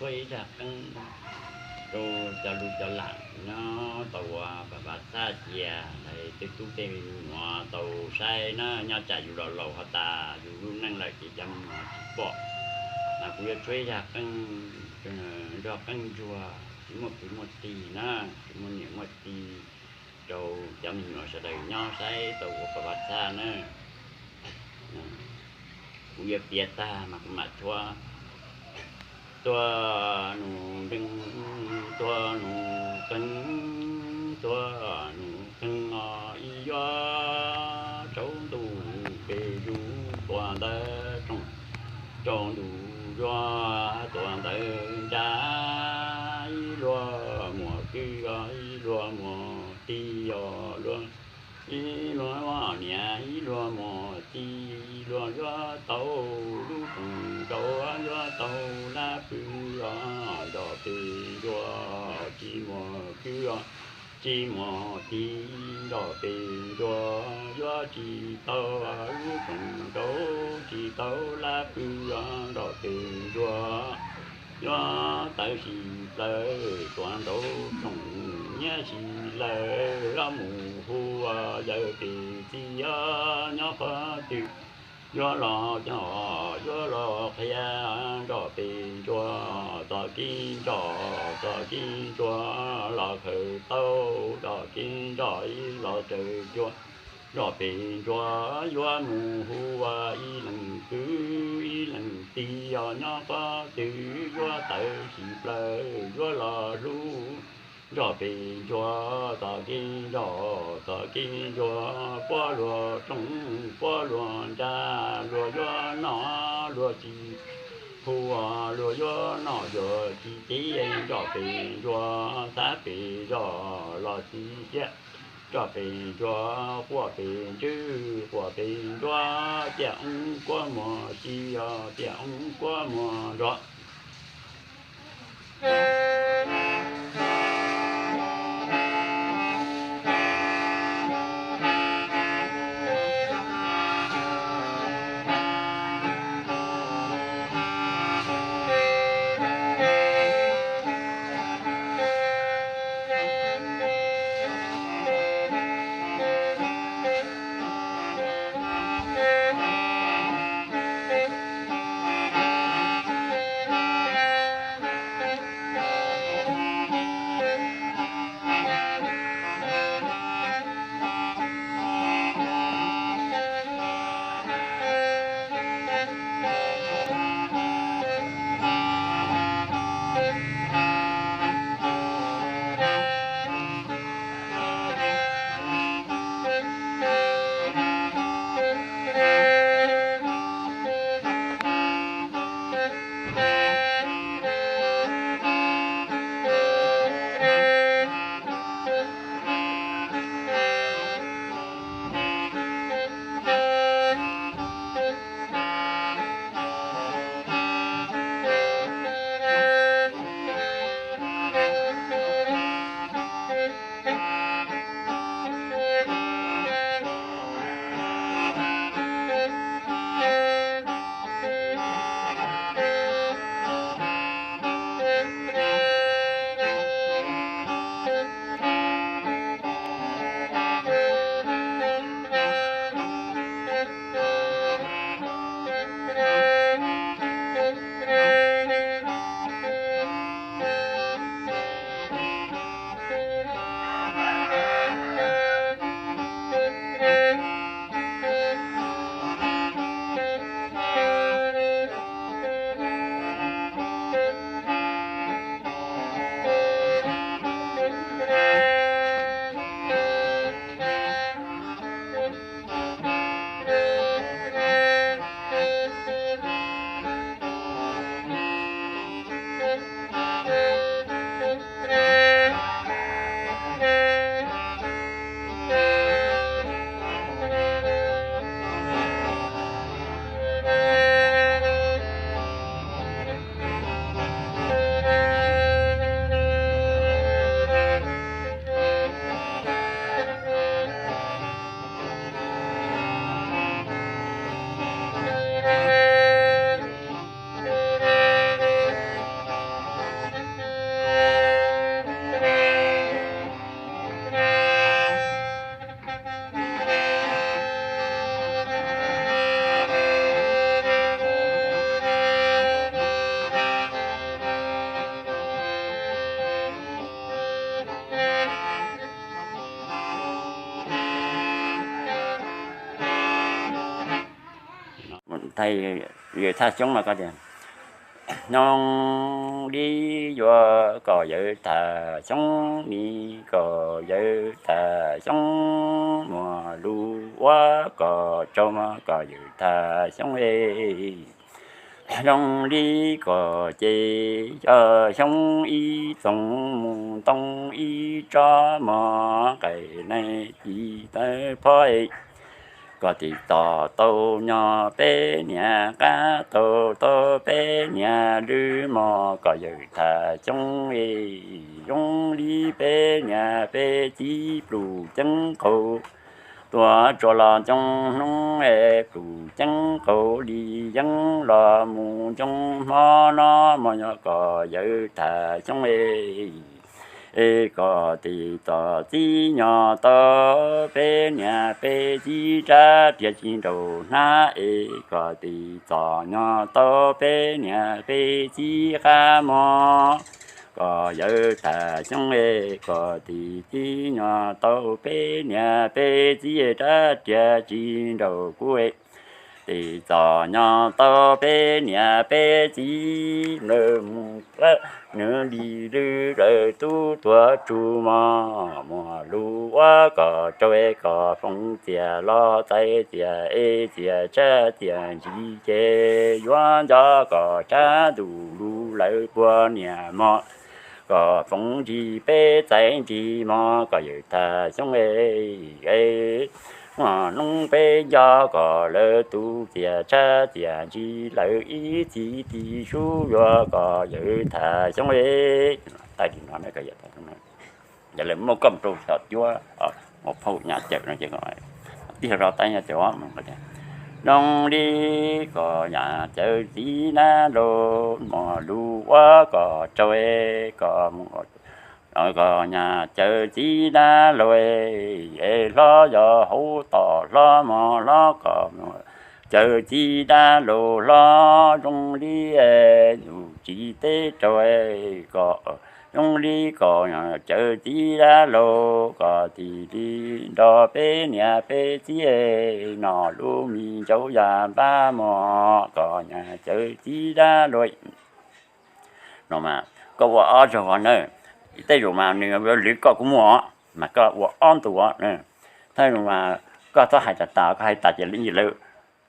Ua ib zaj qeej rau cov lus cov lam nyob tau ua pas pas txaj cia lawv tej tub tej me nyuam tau saib na, nyob tsam yus los laus ho tas yus lub neej lawm ces cov me nyuam tsis pom. Mas kuv yuav tshuab ib zaj qeej nrog qeej ntsuag tsis muaj kwv muaj tij na, tsis muaj niam muaj tij rau cov me nyuam sawv daws nyob saib tau ua pas pas txaj na. Kuv yuav piav tag mas kuv mam tshuab. Tuaj nus nteeg, tuaj nus qeeg, tuaj nus qeeg os ib yuav tsaus ntuj pes zuj tua ntawd rooj, tsaus ntuj zuag tua ntawd ntsa, ib luag muam kwv os ib luag muam tij os luag, ib luag niam ib luag muam tij, luag yuav tau lub rooj nrau, yuav tau lab pw os nrog pes ntsuag, tsis muaj kwv os tsis muaj tij nrog pes ntsuag, yuav tsis tau lub rooj nrau, tsis tau lab pw os nrog pes ntsuag, yuav tawv si plaws tuav nraub rooj, nyiab si lawm los mus hu yawg pes txij os nyob qhov twg, yuav los coj yuav los qhia nrog pes ntsuag, txog kev ntso, txog kev ntsuag los khaws tau, txog kev ntso ib los tsaws cua, nrog pes ntsuag yuav mus hu ua ib leeg kwv ib leeg tij os nyob qhov twg, yuav tawv si plaws yuav los hlub nrog pes ntsuag, txog kev ntso, txog kev ntsuag puab luag rooj puab luag ntsa, luag yuav noj luag tsis hu, luag yuav noj yuav tsis cev, nrog pes ntsuag xav pes zog los tsis xia, nrog pes ntsuag quaj pes ntswg quaj pes ntsuag, tiaj oob kuab muag si os tiaj oob kuab muag nrog Thaj, yawg Thaj Xyoob no koj tias, zoo li yuav kom yawg Thaj Xyoob ni, kom yawg Thaj Xyoob muaj lus ua kom tsaug mog kom yawg Thaj Xyoob e. Zoo li kom ces yog xyoob ib txoog mus ntoo ib tsob mog, nqaij nees ci tawv phob e. Kom tiv txos tau nyob peb niam qab, tau tau peb niam lwj mog kom yawg Thaj Xyoob e. Zoo li peb niam peb txiv pluj ceeb qaug tuaj tsuas los ncoo hnub e, pluj ceeb qaug li yeeb los mus ncoo hmo no mog yog kom yawg Thaj Xyoob e. Es kom tiv txos txib nyob tau peb niam peb txiv rab riam tsis nraus hnab es, kom tiv txos nyob tau peb niam peb txiv qab mog kom yawg Thaj Xyoob e. Kom tiv txib nyob tau peb niam peb txiv rab riam tsis nraus kuv e. Tiv txos nyob tau peb niam peb txiv nplawg mus plab nws li lwj lawv tub tuav tsug mog, muaj lus ua kom tsaug e kom foom txias los txais txias e, txias tshab txias ntsis ces yuav nco kom tshab ntuj lus lawv puag niam mog, kom foom ntsis peb txais ntsis mog kom yawg Thaj Xyoob e. Muaj hnub peb nco kom lawv tus txias tshab txias ntsis lawv ib txhis tis sub yuav kom yawg Thaj Xyoob e. Yog lawv muab koj mus rau xyom cuab, mus phauj Nyab Cawm no ces, tij rau taib Nyab Cawm, zoo li kom Nyab Cawm txiv dab laug, muaj lus ua kom tsaug e, kom kom Nyab Cawm txiv dab laug e, hlob yog hauv tom hlob mog hlob kom Cawm txiv dab laug hlob, zoo li nus tsis teb raug kom, zoo li kom Cawm txiv dab laug kom tig li nrog peb niam peb txiv nom lub me ncauj yas npab mog kom Nyab Cawm txiv dab laug no mas koj ua ob zaug na, tej zaum mas nws lwv koj kuj muaj, mas koj ua ob ntu na. Thawj zaug mas koj txhob hais tas tas, koj hais tas ces lawv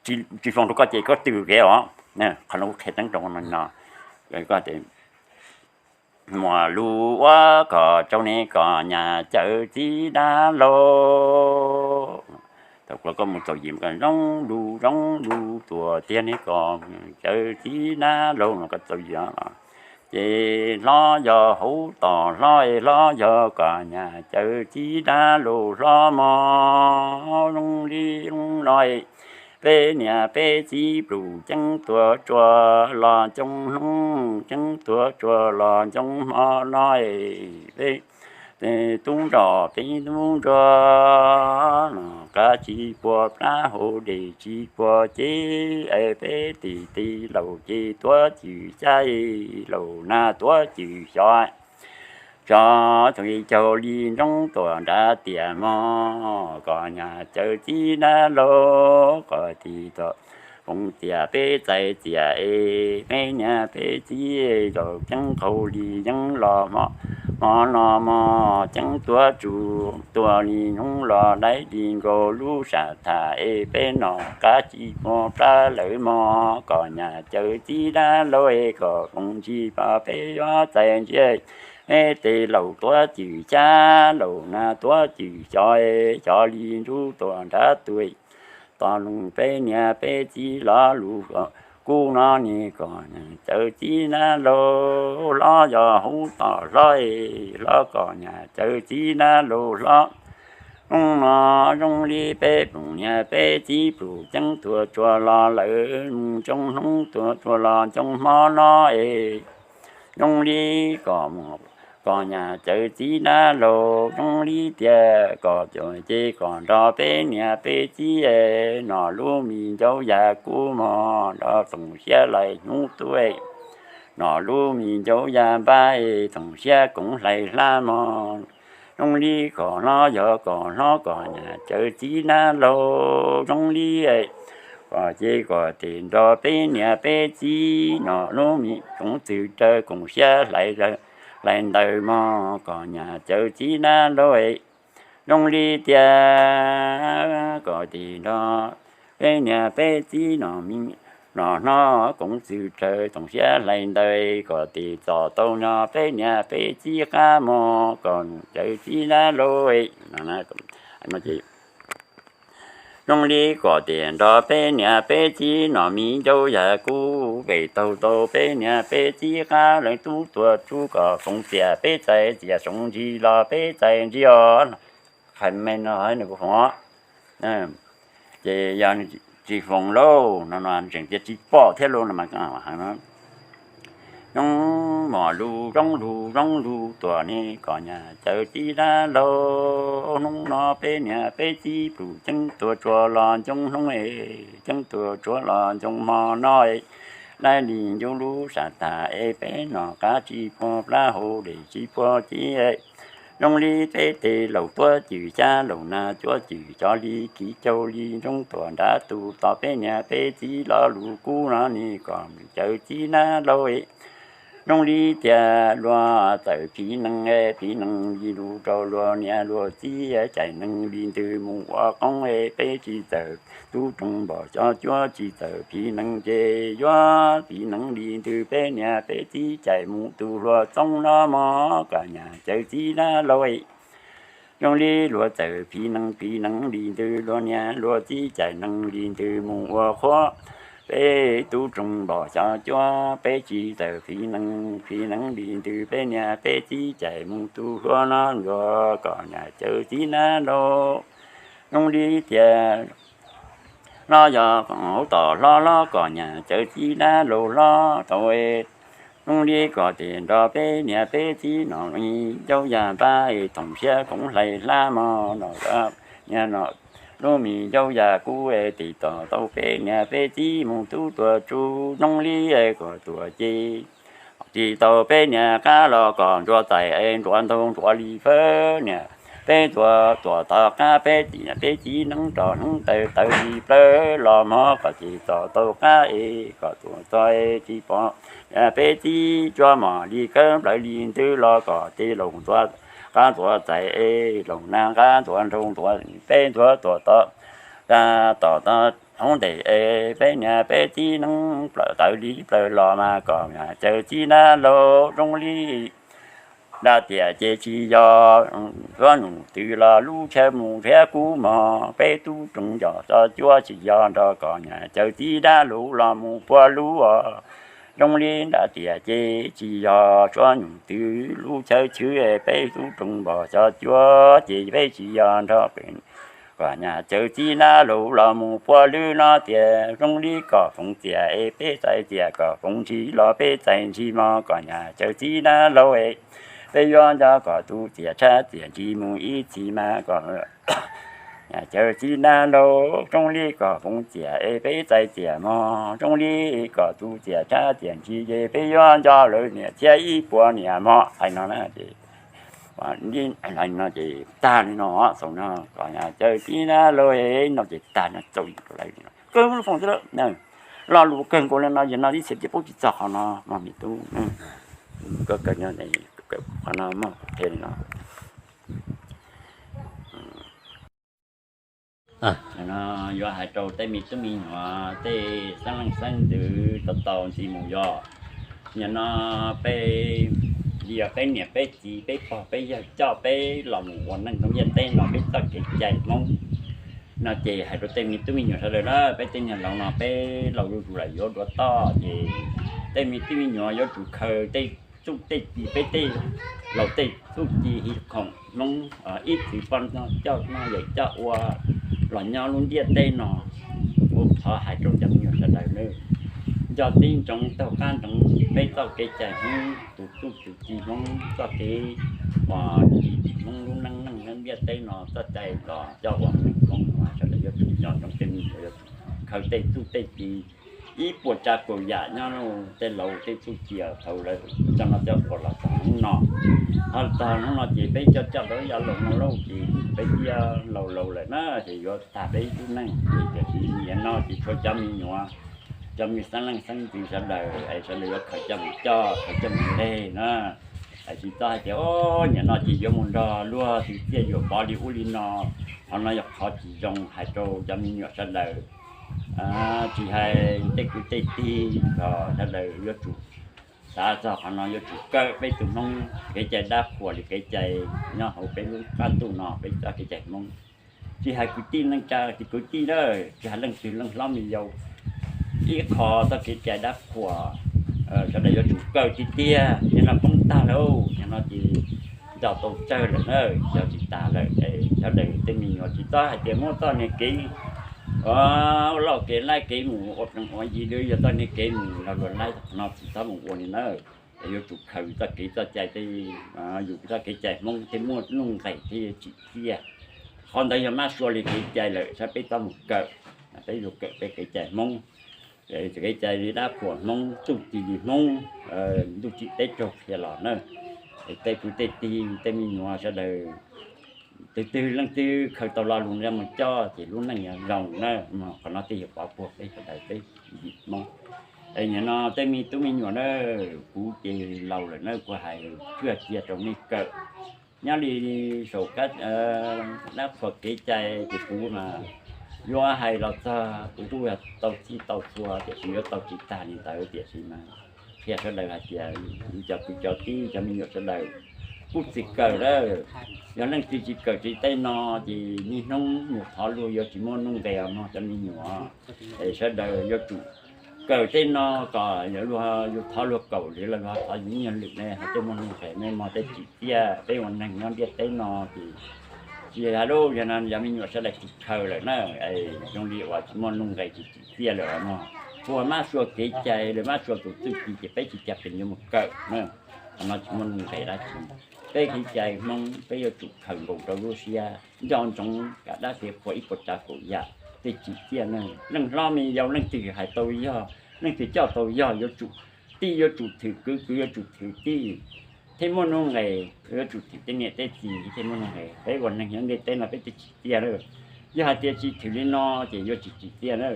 tsis foom rau koj ces koj tws kev os. Qhov no kuv qhia teeb rau no, koj muaj lus ua kom tsaug ne kom Nyab Cawm txiv dab laug. Thaum koj mus txaus yim koj zoo lus zoo lus tuaj tiag ne kom Cawm txiv dab laug no koj txaus yim los. Ces hlob yog hauv tom hlob es hlob yog kom Nyab Cawm txiv dab laug hlob mog, zoo li no es peb niam peb txiv pluj ceeb tuaj tsuas los ncoo hnub, ceeb tuaj tsuas los ncoo hmo no es peb tub nrog peb tub ntsuag no kav tsis puag plab, haus dej tsis puag cev es peb tig tig laus ces tuav cwm xyab, laus nag tuav cwm xyov. Tso txoos caug li ntsoov tuaj nrad tiam mog kom Nyab Cawm txiv dab laug kom tig txom foom txias peb txais txias es peb niam peb txiv zaum ceeb qaug li yeeb los hmo no mog ceeb tuav tsum tuaj li nyob los dai di nkaus lub sam tham es peb no kav tsis muaj plab lawm mog kom Nyab Cawm txiv dab laug es kom foom ntsis pab peb yuav txais ntsis. Peb tej laus tuav cwm xyab, laus nag tuav cwm xyov, xyov li ntsuj tuaj nrad tuaj. Tos lus peb niam peb txiv los lus kub no ne kom Cawm txiv dab laug hlob yog hauv tom hlob es hlob kom Nyab Cawm txiv dab laug hlob. Hnub no zoo li peb pluj niam peb txiv pluj ceeb tuaj tsuas los lawm mus ncoo hnub tuaj tsuas los ncoo hmo no es zoo li kom, kom Nyab Cawm txiv dab laug zoo li tias kom cov ces kom nrog peb niam peb txiv es nom lub me ncauj yas kub mog nrog txoom siab lais hnub tuaj, nom lub me ncauj yas npab es txoom siab koov hlais hlab mog. Zoo li kom hlob yog kom hlob kom Nyab Cawm txiv dab laug zoo li es pom ces kom tes nrog peb niam peb txiv no lub me koom txwm raws koom siab hlais ntawd mog kom nyam cawv txiv dab laug. Zoo li tias kom tes nrog peb niam peb txiv no me no hnov koom txwm raws koom siab hlais ntawd kom tes txom tau no peb niam peb txiv qab mog kom nyam cawv txiv dab laug. Zoo li kom tes nrog peb niam peb txiv no me ncauj yam kub pem taug tau peb niam peb txiv qab leej tub tuam tsuj kom foom tias peb txais tias foom ntsis los peb txais ntsis os. Qhov me no nws kuv foom, ces yog tsis foom lauj no no tseem tias tsis pom thiab lauj no mas heev no. Zoo mom lug zoo lug zoo lug tuam ne kom nyam cawv txiv dab laug. Hnub no peb niam peb txiv plum ceeb tuam tsuas los ncoo hnub, ceeb tuam tsuas los ncoo hmo no, dab li ncuj lub sam tas es peb nom qab tsis puag plab hauv dej tsis puag ci. Zoo li peb tes laus tuab cwm xyab laus nag cuab cwm cov li kiv caug li nroo tuam nrad tus tos peb niam peb txiv lo lus kub no ne kom cawv txiv dab laug. Zoo li tias luag txawm phiv neeg, phiv neeg li lus rau luag niam luag txiv, cais neeg li ntws mus ua qoob, peb tsis txawm tub roog npom xyov cuab tsis txawm phiv neeg ces yuav phiv neeg li ntws peb niam peb txiv cais mus tus hluas txoob no mog kom nyam cawv txiv dab laug. Zoo li luag txawm phiv neeg phiv neeg li ntws luag niam luag txiv cais neeg li ntws mus ua qhuav, peb tub roog npom xyov cuab peb tsis txawm phiv neeg phiv neeg li ntws peb niam peb txiv cais mus tus hluas no yuav kom nyam cawv txiv dab laug. Zoo li tias no yog hauv tom hlob hlob kom nyam cawv txiv dab laug hlob tau. Zoo li kom tes nrog peb niam peb txiv no ncauj yam npab thoom siab koom hlais hlab mog no, lub me ncauj yam kub tes tom tau peb niam peb txiv mus tub tuam tsuj zoo li kom tuam ces tsis tau peb niam qab los kom ntsuav txais es ntsuav ntaug ntsuav li fawb niam. Peb tuam tuam tom qab peb txiv neeb rov hneeb taw tawv li plawv los mog kom ces txom tau qab es kom tuam txog tsis pom peb txiv cuab mom li kawb plawv li ntws los kom ces laus ntxuav qab ntxuav txais es laus nag qab ntxuav nraug ntxuav peb ntxuav tuam tom tom tom hoob ntej es peb niam peb txiv neeb plawv tawv li plawv los mas kom nyam cawv txiv dab laug. Zoo li dab tiam ces tsis yog suab num twg los lub chaw mus thiab kub mog peb tub roog npom xyov cuab tsis yog nrog kom nyam cawv txiv dab laug los mus puag lub os. Zoo li dab tiam ces tsis yog suab num twg lub chaw tshwm peb tub roog npom xyov cuab ces peb tsis yog nrog kom nyam cawv txiv dab laug los mus puag lub no tias zoo li kom foom txias es peb txais txias kom foom ntsis los peb txais ntsis mog kom nyam cawv txiv dab laug. Peb yuav nco kom tus txias tshab txias ntsis mus ib txhis mas kom nyam cawv txiv dab laug. Zoo li kom foom txias es peb txais txias mog zoo li kom tus txias tshab txias ntsis ces peb yuav nco lawv niam thiab ib puas niam mog hais no na ces no ces tag li no xaus no kom nyam cawv txiv dab laug no ces tag no txaus li lawm. Kawg lub foom xwb lawm, lo lus kawg nkaus li no yog no ib txhia ces paub tsis txog qhov no mog me tub. Kawg kawg qhov no mog qhia li no. No yuav hais rau tej me tub me nyuam tej xeeb leej xeeb ntxwv tau tau ntxiv mus yog, yog no peb, yog peb niam peb txiv peb pog peb yawg coj peb los mus ua neej rau ntiaj teb no peb txoj kev cai Hmoob no ces hais rau tej me tub me nyuam sawv daws na, peb tej niag laus no peb laus zuj zus lawm yuav dua toj ces tej me tub me nyuam yuav tsum khaws tej txuj tej ci peb tej laus tej txuj ci hi khoom Hmoob ib txwm poj coj noj yawm coj ua los nyob lub ntiaj teb no. Kuv thov hais rau cov me nyuam sawv daws nawb, nco tib ntsoov taug qab ntsoov peb txoj kev cai Hmoob, tus txuj tus ci Hmoob, txoj kev uas ci Hmoob lub neej neej ntiaj teb no txoj cai los coj ua neej Hmoob no sawv daws yuav tsum nco ntsoov tej me nyuam yuav tsum khaws tej txuj tej ci ib puas tsav kaum yam nyob tej laus tej txuj ci thaum lawv coj noj coj ua los txog hnub no. Ho txog hnub no ces peb coj coj rau yav laus no lauj, ces peb thiaj laus laus lawm na, ces yuav tag peb lub neej ces tiam sis nim no ces tshuav cov me nyuam, cov me xeeb leej xeeb ntxwv sawv daws es sawv daws yuav khaws coj mus coj, khaws coj mus leg na. Tsis txhob hais tias o, nim no ces yuav mus nrog luag twv txiaj yuam pov li ub li no. Qhov no yog qhov tsis zoo hais rau cov me nyuam sawv daws, tsis hais tej kwv tej tij los sawv daws yuav tsum xav txog qhov no, yuav tsum kawm peb tus Hmoob kev cai dab qhuas li kev cai nyob hauv peb lub qab ntuj no, peb txoj kev cai Hmoob. Tsis hais kwv tij neej tsa, kwv tij na, tsis hais leej twg, leej hlob me yau, ib qho txoj kev cai dab qhuas sawv daws yuav tsum kawm tiag tiag. Nim no poob tag lawm, nim no ces nto tau tsawg lawm na, yog tsis tas lawm es sawv daws tej me nyuam tsis txhob hais tias muab txoj niag kev ua loj kev laib kev mus ua plees ua yi, yog txoj niag kev mus los luag laib, qhov no tsis txhob mus ua li na. Es yuav tsum khaws txoj kev txoj cai tej, yus txoj kev cai Hmoob thiaj muaj nuj nqis thiab tsim txiaj. Qhov ntawd yog mab sua li kev cai lawm, saib peb txhob mus kawm, peb yuav kawm peb kev cai Hmoob, kev cai li dab qhuas Hmoob, txuj ci li Hmoob, ntuj tsim teb raug qhia los na. Es tej kwv tej tij tej me nyuam sawv daws, twg twg leej twg khaws tau lo lus no mus coj ces lub neej yuav zoo na. Qhov no twb yog pov puag peb sawv daws peb yim Hmoob. Es nim no tej me tub me nyuam na, kuv ces laus lawm na, kuv hais tsuag cia rau nej kawm. Nyob li saum dab qhuas kev cai ces kuv mas yuav hais los txog kuv kuj tau txhij tau txhua, tiam sis yuav tau tsis tag li ntawd, tiam sis mas qhia sawv daws hais tias yus cov kwv cov tij cov me nyuam sawv daws kuj txwm kawm lawm. Yog leej twg tsis kawm tsis tej no ces niaj hnub mus thov luag yuav tsis muaj nuj nqis os mog cov me nyuam. Es sawv daws yuav tsum kawm tej no kom yog luag yus thov luag kaum lwm los luag thov yus nyuag lwm ne, ho tej muaj nuj nqis ne mog, tej tsim txiaj. Peb ua neeg nyob ntiaj teb no ces tsis hais lub yog no yog me nyuam sawv daws tsis khaws lawm na, zoo li uas tsis muaj nuj nqis tsis tsim txiaj lawm os mog. Puas mab sua kev cai lawm, mab sua tus txuj ci ces peb tsis cai pes yuav mus kawm na. Qhov no tsis muaj nuj nqis dab tsi. Peb kev cai Hmoob peb yuav tsum khaws nkaus rau lub siab, nco ntsoov kam dab kev qhuas ib puas tsav kaum yam, tej tsim txiaj na. Leej hlob me yau leej twg hais tau yog, leej twg coj tau yog, yuav tsum, tij yuav tsum thwm kwv, kwv yuav tsum thwm tij, thiaj muaj nuj nqis. Yuav tsum thwm tej niam tej txiv thiaj muaj nuj nqis. Peb ua neeg nyob ntiaj teb no peb twb tsim txiaj na. Yog hais tias tsis thwm li no ces yuav tsis tsim txiaj na.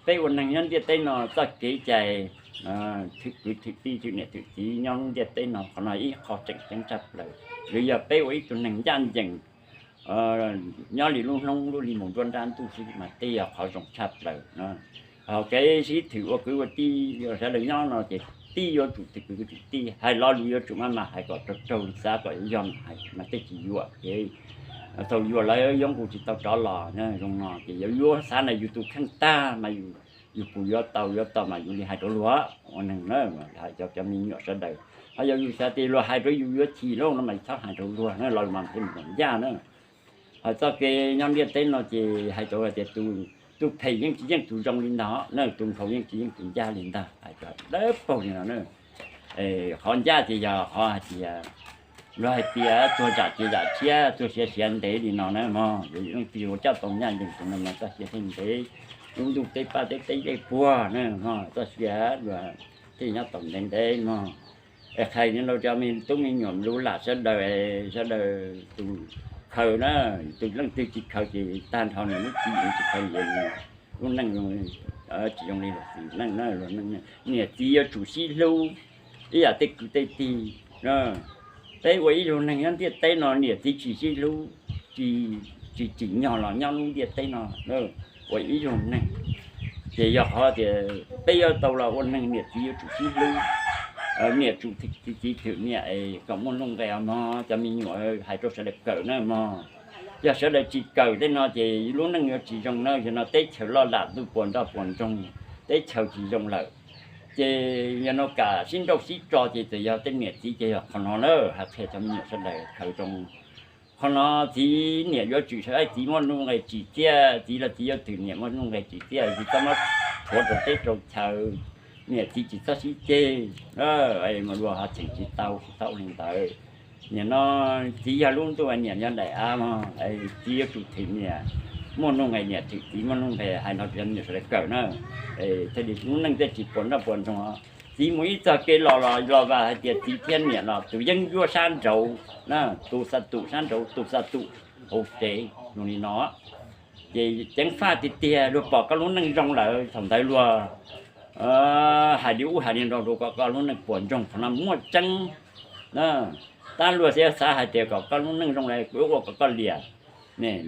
Peb ua neeg nyob ntiaj teb no txoj kev cai thwm kwv thwm tij thwm niam thwm txiv nyob ntiaj teb no, qhov no ib qho tseem ceeb tshaj plaws. Lawv yog peb ua ib tug neeg ncaj ncees nyob li lub hnub lub li mus nruab nrab ntuj xwb mas tej yog qhov zoo tshaj plaws. Ho kev sib thwm ua kwv ua tij, sawv daws nyob no ces tij yuav tsum thwm kwv thwm tij, hais lo lus yuav tsum maj mam hais kom raug raug, xav kom yog mas hais mas tej tsis yuam ces thaum yuam lawv yuav nqus tsis tau rov los. Zoo no ces yog yuav xav na yus tus kheej tag mas yus kuj yuav tau, yuav tau mas yus li hais rau luag ua neeg na, hais cov cov me nyuam sawv daws. Ho yog yus xav tias luag hais rau yus yuav chim lauj no mas txhob hais rau luag na, los mas thiaj mus ncaj na. Hais txoj kev nyob ntiaj teb no ces hais rau tias tus phem yeej tsis yeej tus zoo li ntag na, tus nkhaus yeej tsis yeej tus ncaj li ntag, hais rau dawb paug li no na. Qhov ncaj ces yog qhov hais tias luag hais tias tuag zam ces zam tshiab, tuag siav siav ntev li no na mog. Yog leej twg ua coj tau ncaj ncees tus no mas txoj sia thiaj ntev, lub ntuj teb paj teb teb dej puag na mog, txoj sia luag thiaj nyob tau ntev ntev mog. Es qhia rau cov me tub me nyuam lub lam sawv daws, sawv daws tus khaws na, tus leej twg tsis khaws ces tag nrho nws lub txim, tsis khaws ces lub neej tsis zoo li luag xwm neej na. Niam txiv yuav tsum sib hlub ib yam tej kwv tej tij. Peb ua ib zaug neeg nyob ntiaj teb no niam txiv tsis sib hlub, tsis tsim nyog los nyob lub ntiaj teb no ua ib zaug neeg. Ces yog qhov tias peb yuav tau los ua neeg niam txiv yuav tsum sib hlub, niam tsum txiv thwm niam es kom muaj nuj nqis os mog. Cov me nyuam hais rau sawv daws kawm na mog. Yog sawv daws tsis kawm tej no ces lub neej yuav tsis zoo na. Yog no teb chaws loj lam ntuj puas nroj puas nroog, teb chaws tsis zoo lawm. Ces yog no kam sib nrauj sib tso ces txawm yog tej niam txiv ces yog qhov no na, hais qhia cov me nyuam sawv daws khaws zoo. Qhov no txiv niam yuav tsum saib txiv muaj nuj nqis tsim txiaj, txiv los txiv yuav thwm niam muaj nuj nqis tsim txiaj, tsis txhob muab rhuav rau teb rau chaw. Niam txiv tsis txhob sib ceg, mas luag ho cheem tsis tau, tsis txhob ua li ntawd. Nim no txiv yog lub ntuj, niam yog daim av mog, txiv yuav tsum thwm niam. muaj nuj nqes niam txwv txiv, muaj nuj nqes hais no rau cov me nyuam sawv daws kawm na. Thiaj li lub neej thiaj tsis puas nroj puas ntsoog. Txiv mus ib txog kev los los los vam hais tias txiv thiab niam los tus yeeb ncuab sab nraud, tus xa tum sab nraud, tus xa tum hauv tsev zoo li no. Ces ceev faj tiag tiag, luag pom koj lub neej zoo lawm thaum ntawd luag hais li ub hais li no rau kom koj lub neej puas ntsoog, qhov no muaj tseeb. Tab luag thiaj xav hais tias kom koj lub neej zoo lawm kuv ua kom koj liam.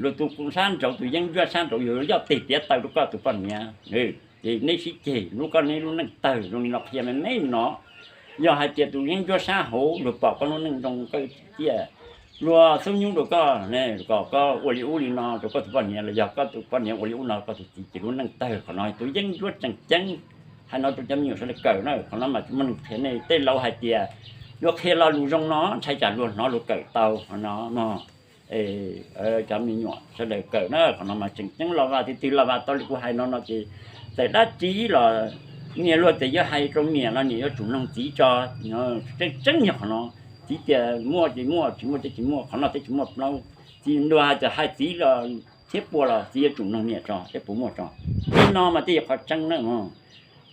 Luag tus sab nraud, tus yeeb ncuab sab nraud yuav yoj tes tiav taw rau koj tus poj niam. Ces neb sib ceg lub, koj neb lub neej tawg zoo li no qhia me me no. Yog hais tias tus yeeb ncuab sab hauv luag pom koj lub neej zoo koj ciaj, luag xub nyub rau koj, kom koj ua li ub li no rau koj tus poj niam los yog koj tus poj niam ua li ub no koj tus txiv, ces lub neej tawg qhov no. Tus yeeb ncuab tseem ceeb hais no rau cov me nyuam sawv daws kawm na, qhov no mas tsis muaj neeg qhia nej. Tej laus hais tias yuav qhia lo lus zoo no ntshai tsam luag hnov luag kawm tau qhov no mog. Cov me nyuam sawv daws kawm na, qhov no mas tseem ceeb, los vam twg twg los vam tau li kuv hais no no ces txawm dab tsi los niam luag txawm yuav hais rau niam los niam yuav tsum noog txiv tso. Tseeb tseeb yog qhov no, txiv tias muaj ces muaj, tsis muaj ces tsis muaj, qhov no thiaj tsis muaj plaub. Txiv luag hais tias hais txiv los thiab puas los txiv yuav tsum noog niam tso thiab puas muaj tso. Tej no mas twb yog qhov tseeb na mog.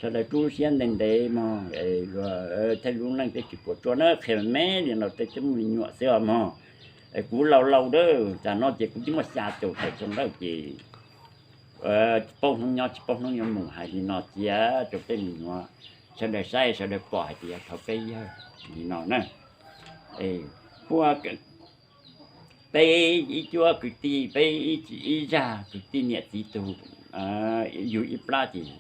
Sawv daws rub siab ntev ntev mog, thiaj lub neej thiaj tsis puas tsuaj na. Qhia me me li no tej cov me nyuam xwb os mog. Kuv laus laus dawb tsam no ces kuv twb muaj xya caum tawm xyoo lawm ces tsis paub hnub nyob tsis paub hnub yuav mus, hais li no cia rau tej me nyuam sawv daws saib sawv daws pom hais tias yog thaum peb yawg li no na. Huab peb ib cuab kwv tij, peb ib zaj kwv tij niam txiv tug yug ib plab ces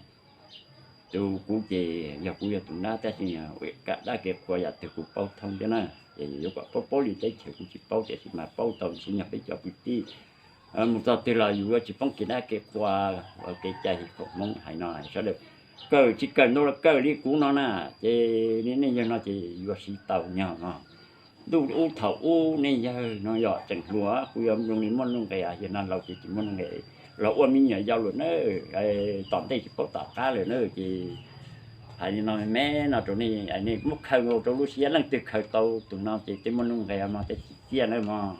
tus kuv ces yog kuv yog tus nab tab sis kam dab kev qhua yam twg kuv paub thoob thiab na. Ces yuav kom paub paub li teb chaws kuv tsis paub tiam sis mas paub tau ntsis nyog peb cov kwv tij mus txog twg los yus yuav tsis poob kev dab kev qhua, ua kev cai hiv khoom Hmoob hais no sawv daws kawm tsis kawm ntau los kawm li kuv no na, ces li nej yawg no ces yuav siv tau nyog no. Ntuj ub thaum ub nej yawg no yog tseem hluas, kuv yuav zoo li muaj nuj nqes, yog no laus ces tsis muaj nuj nqes, los ua me nyuam yau lawm na, tom ntej tsis paub tom qab lawm na ces hais li no me me no rau nej, nej muab khaws rau lub siab, leej twg khaws tau tus no ces tej muaj nuj nqes mog, tej tsis txiaj na mog.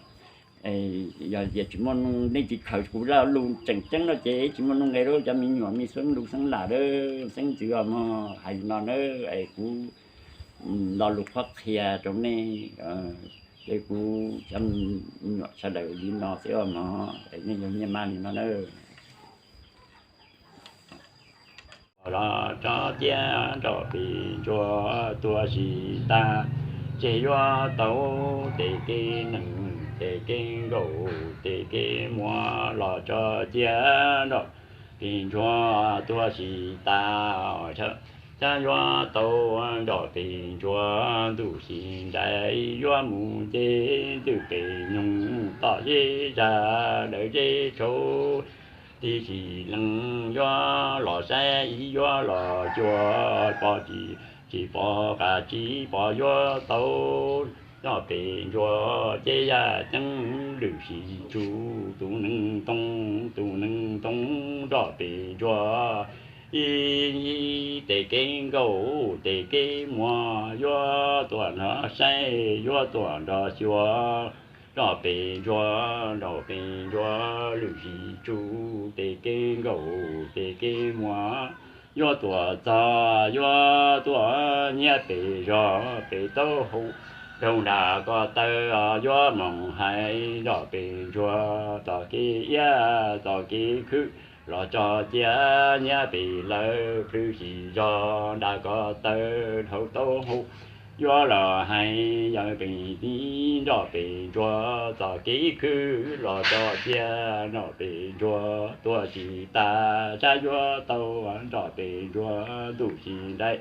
Yog tias tsis muaj nuj, nej tsis khaws kuv lo lus tseem ceeb no ces tsis muaj nuj nqes rau cov me nyuam me xeeb lus xeeb lam, xeeb ntxwv os mog. Hais li no na, kuv lo lus qhuab qhia rau nej, ces kuv cov me nyuam sawv daws li no xwb os mog, nej yog nyiaj mab li no na. Los tso ciab nrog pem ntsuag tuag sim tag, tseg yuav tau tes kev nees tes kev nkaum tes kev muag los tso ciab nrog pem ntsuag tuag sim tag, tsab yuav tau nrog pem ntsuag ntuj sim nraim yuav mus nce ntws pem nyoog tom zeb zag dawm zeb tshauv. Tib si leej yuav los saib ib yuav los cuag, pom tsis pom qas tsis pom yuav tau nrog pem ntsuag ces yaj ceeb lwm sim tsuj tus neeg ntoo, tus neeg ntoo nrog pem ntsuag ib tes kev nkaum tes kev muag yuav tuaj nrog saib yuav tuaj nrog xyuas nrog pem ntsuag, nrog pem ntsuag lwm sim tsuj tes kev nkaum tes kev muag yuav tuaj txog yuav tuaj nyiab pem zos pem taub hau, rau nram ko taw yuav moog hais nrog pem ntsuag txoj kev iab txoj kev khwb los tso ciab nyiab pem lawv plhws sim zog nram ko taw dhau taub hau. Yuav los hais yawm pem tib nrog pem ntsuag txoj kev khwb los tso ciab nrog pem ntsuag tuag tsis tas, tsab yuav tau nrog pem ntsuag ntuj tsis nraim.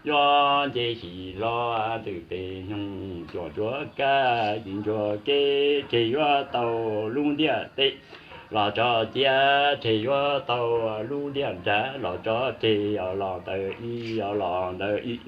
Yuav nce sim hlo ntws pem nyoog cuam ntsuag kab ntsuag kev, tseg yuav tau lub ntiaj teb los tso ciab, tseg yuav tau lub ntiaj nrag los tso tseg, yog los ntawm ib, yog los ntawm ib.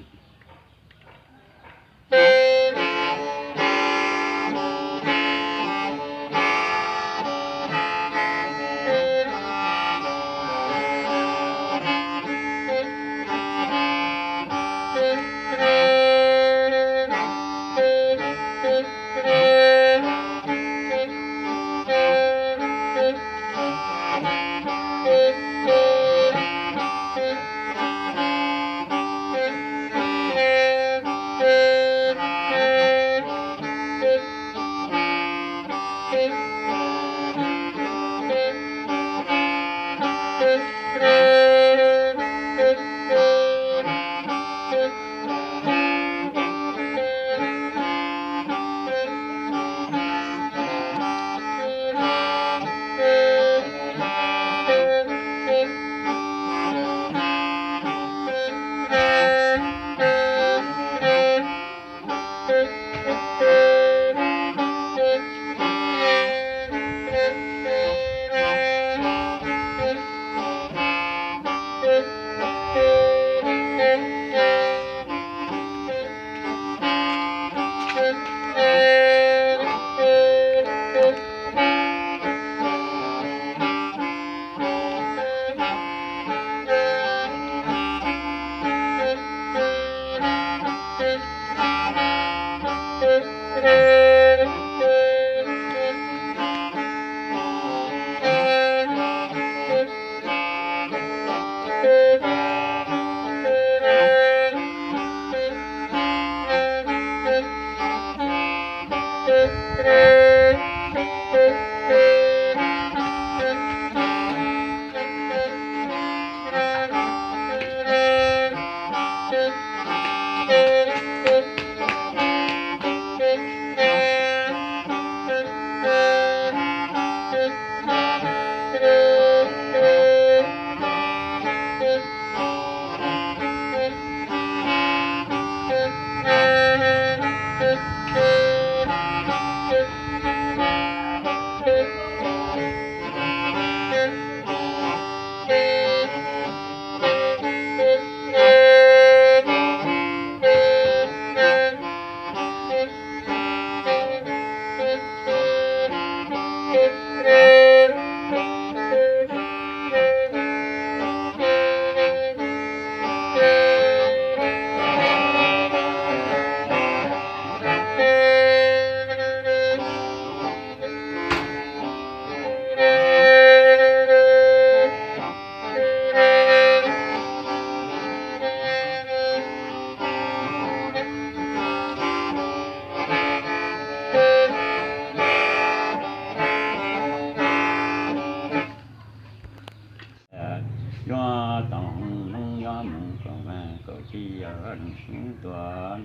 Nyob tau hnub nyob mus kaum vas kaum tsib yog neeg xub tuag,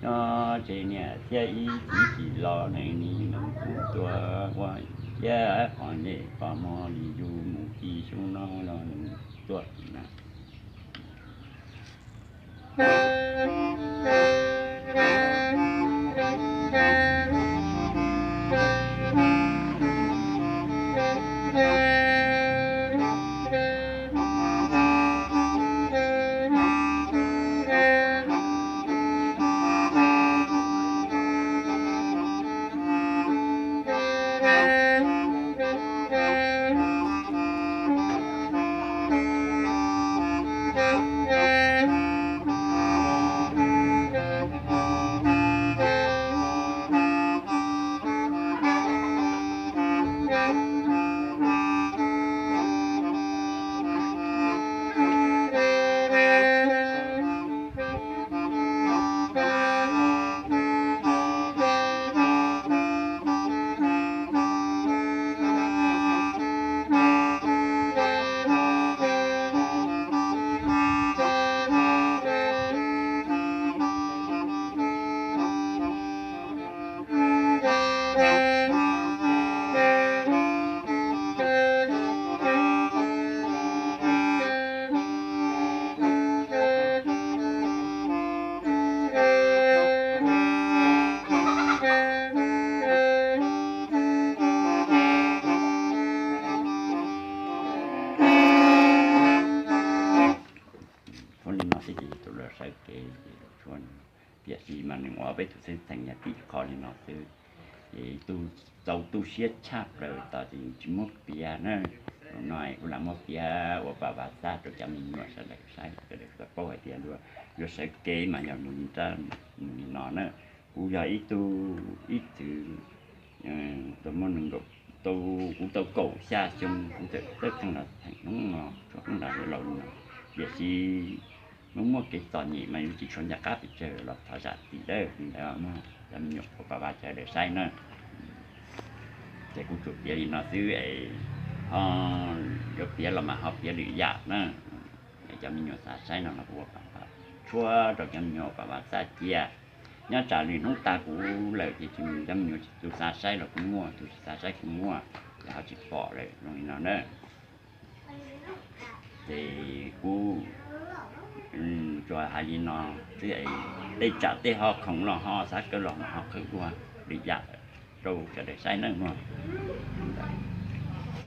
nyob tseg niam thiab ib txiv tsis los neeg nim neeg xub tuag, ua ciaj qhov ntej qhov muag li yus mus ti xyoo no los neeg tuaj na. Tshuab li no xwb ces tus lawv sawv kev ces tshuab tiam sis mas nws ua peb tus xeeb txheem yog tim qho li no xwb. Ces txaus tu siab tshaj plaws tos ces tsis muab piav na. Hnub no kuv lam muab piav ua pam vam txaj rau cov me nyuam sawv daws saib, sawv daws tau paub hais tias yuav sawv kev mas yog mus li no na. Kuv yog ib tug ib txwv tau muaj nees nkaum, tau, kuv tau kaum xya xyoo kuv txawm txawj qeej los theem hnub no, tshuab qeej los laus li no. Tiam sis muaj muaj kev txom nyem mas yuav tsis tshuav ncaj qab pes tsawg los thov zam txim dawb li ntawd, muab cov me nyuam ua pam vam txaj sawv daws saib na. Ces kuv tsuas piav li no xwb es ho yuav piav los mas ho piav lwm yam na. Es cov me nyuam xav saib no los kuv ua pam vam, tshuab rau cov me nyuam ua pam vam txaj cia. Nyob tsam lwm hnub tag kuv lawm ces cov me nyuam tsis, tus xav saib los kuj muaj, tus tsis xav saib kuj muaj, ces ho tsis pom lawm zoo li no na. Ces kuv tsuas hais li no xwb, tej tsam tej ho khoom los ho xav kawg los mas ho qhwv ua lwm yam rau sawv daws saib na mog.